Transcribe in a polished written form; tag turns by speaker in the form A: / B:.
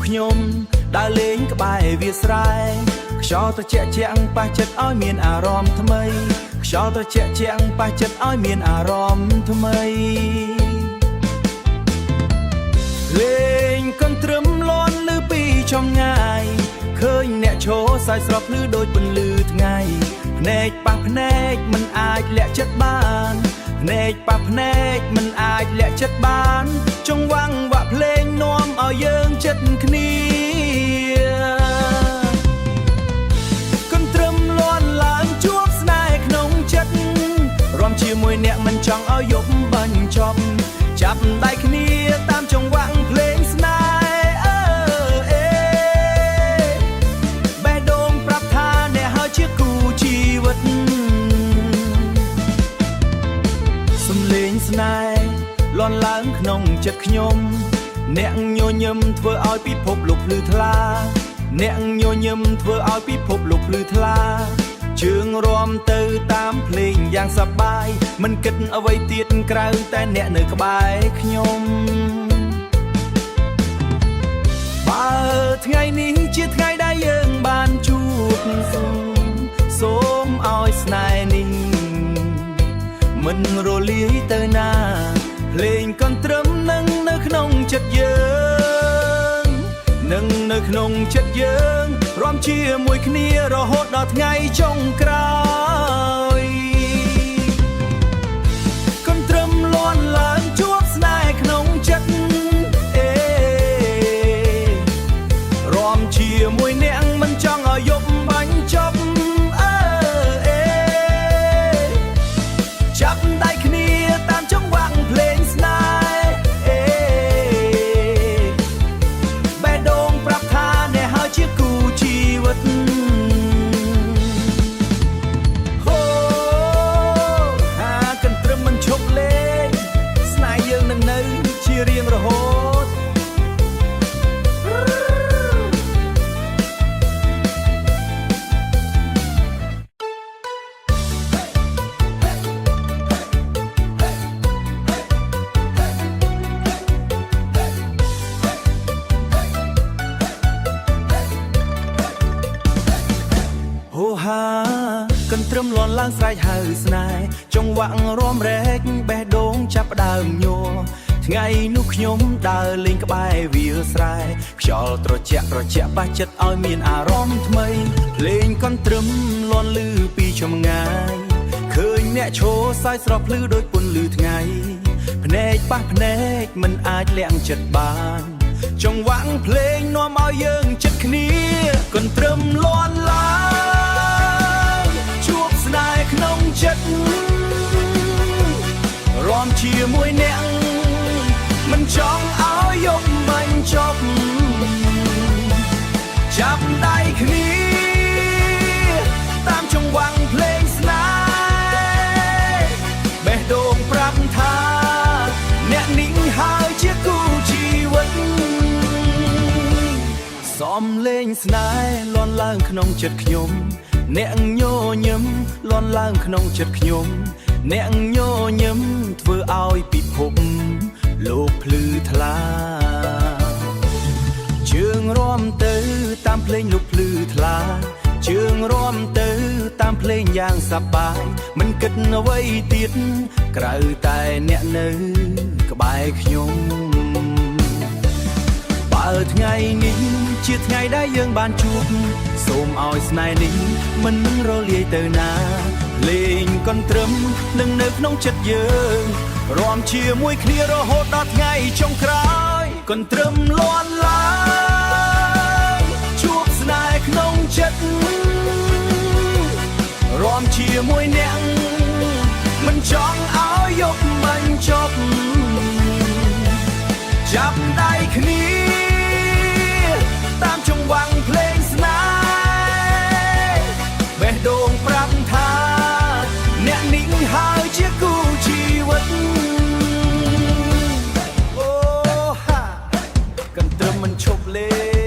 A: ខ្ញុំដើរលេងក្បែរវាលស្រែខ្យល់ត្រជាក់ជាក់ប៉ះចិត្តឲ្យមានអារម្មណ៍ថ្មីខ្យល់ត្រជាក់ជាក់ប៉ះចិត្តឲ្យមានអារម្មណ៍ថ្មីលេងកន្ទ្រឹមលាន់លឺពីចម្ងាយឃើញអ្នកឈរសាយស្រស់ភ្លឺដូចពន្លឺថ្ងៃភ្នែកប៉ះភ្នែកមិនអាចលាក់ចិត្តបានភ្នែកប៉ះភ្នែកមិនអាចលាក់ចិត្តបានចង្វាក់វាក់ភ្លេងនាំឲ្យយើងចិត្តគ្នា កន្ទ្រឹមលាន់ឡើងជួបស្នេហ៍ក្នុងចិត្តរំជាមួយអ្នកមិនចង់ឲ្យយប់បញ្ចប់ចាប់ដៃគ្នាតាមចង្វាក់ភ្លេងស្នេហ៍អើអេបេះដូងប្រាប់ថាអ្នកហើយជាគូជីវិតសំលេងស្នេហ៍លាន់ឡើងក្នុងចិត្តខ្ញុំ អ្នកញញឹមធ្វើឲ្យពិភពលោកភ្លឺថ្លា អ្នកញញឹមធ្វើឲ្យពិភពលោកភ្លឺថ្លា ជើងរាំទៅតាមភ្លេងយ៉ាងសប្បាយមិនគិតអ្វីទៀតក្រៅតែអ្នកនៅក្បែរខ្ញុំបើថ្ងៃនេះជាថ្ងៃដែលយើងបានជួបសូមឲ្យស្នេហ៍នេះមិនរលាយទៅណាភ្លេងកន្ទ្រឹមនឹងនៅក្នុងចិត្តយើងនឹងនៅក្នុងចិត្តយើងរាំជាមួយគ្នារហូតដល់ថ្ងៃចុងក្រោយកន្ទ្រឹមលាន់ឡើងជួបស្នេហ៍ក្នុងចិត្តអេរាំជាមួយអ្នកមិនចង់ឲ្យយប់បាញ់ចប់អើអេ ចាប់ដៃគ្នាតាមចង្វាក់ភ្លេងស្នេហ៍អេបេះដូងប្រាប់ថាអ្នកហើយជាគូជីវិតហូហាកន្ទ្រឹមមិនឈប់លេងស្នេហ៍យើងនឹងនៅជារៀងរហូត ហូហាកន្ទ្រឹមលាន់ឡើងស្រែកហៅស្នេហ៍ចង្វាក់រាំរែកបេះដូងចាប់ផ្ដើមញ័រថ្ងៃនោះខ្ញុំដើរលេងក្បែរវាលស្រែខ្យល់ត្រជាក់ត្រជាក់ប៉ះចិត្តឲ្យមានអារម្មណ៍ថ្មីភ្លេងកន្ទ្រឹមលាន់លឺពីចម្ងាយឃើញអ្នកឈរសាយស្រស់ភ្លឺដូចពន្លឺថ្ងៃភ្នែកប៉ះភ្នែកមិនអាចលាក់ចិត្តបានចង្វាក់ភ្លេងនាំឲ្យយើងចិត្តគ្នាកន្ទ្រឹមលាន់ឡើងជួបស្នេហ៍ក្នុងចិត្តរាំជាមួយអ្នកមិនចង់ឲ្យយប់បាញ់ចប់ចាប់ដៃគ្នាតាមចង្វាក់ភ្លេងស្នេហ៍បេះដូងប្រាប់ថាអ្នកនេះហើយជាគូជីវិត សំលេងស្នេហ៍លាន់ឡើងក្នុងចិត្តខ្ញុំ អ្នកញញឹមលាន់ឡើងក្នុងចិត្តខ្ញុំ អ្នកញញឹមធ្វើឲ្យពិភពលោកភ្លឺថ្លា ជើងរាំទៅតាមភ្លេងលោកភ្លឺថ្លា ជើងរាំទៅតាមភ្លេងយ៉ាងសប្បាយមិនគិតអ្វីទៀតក្រៅតែអ្នកនៅក្បែរខ្ញុំ បើថ្ងៃនេះជាថ្ងៃដែលយើងបានជួបសូមឲ្យស្នេហ៍នេះមិនរលាយទៅណាលេងកន្ទ្រឹមនឹងនៅក្នុងចិត្តយើងរាំជាមួយគ្នារហូតដល់ថ្ងៃចុងក្រោយកន្ទ្រឹមលាន់ឡើងជួបស្នេហ៍ក្នុងចិត្តរាំជាមួយអ្នកមិនចង់ឲ្យយប់បាញ់ចប់ ចាប់ដៃគ្នាតាមចង្វាក់ភ្លេងស្នេហ៍បេះដូងប្រាប់ថាអ្នកនេះហើយជាគូជីវិតអូហាកន្ទ្រឹមមិនឈប់លេ